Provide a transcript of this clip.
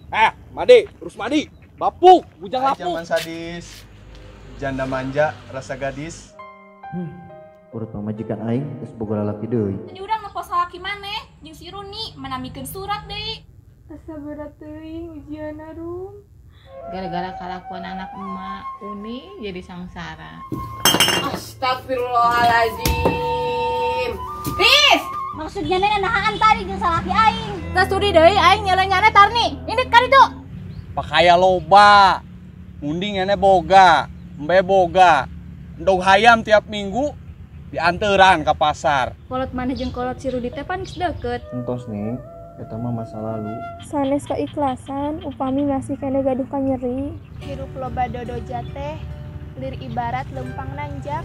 Made, Rusmadi, bapuk, bujang Hai lapuk. Zaman sadis, janda manja, rasa gadis. Urut pamajikan aing geus boga lalaki deui. Tadi urang nempo salaki maneh jeung si Runi manamikeun surat deui. Asa berat teuing ujianna, Rum. Gara-gara kalakuan anak emak, Uni jadi sengsara. Astagfirullahalazim. Tis! Maksudnya neng nahaan tadi jeung salaki aing. Teu sudi deui aing nyele-nyane Tarni. Indit ka ditu. Pakaya loba, munding ene boga, embe boga. Endog hayam tiap minggu dianteran ke pasar. Kolot maneh jeung kolot si Rudi teh pan geus deket. Entos nih, eta mah masa lalu. Sanes keikhlasan upami masih keneh gaduh kanyeri. Hirup loba dodoja teh lir ibarat lempang nanjak.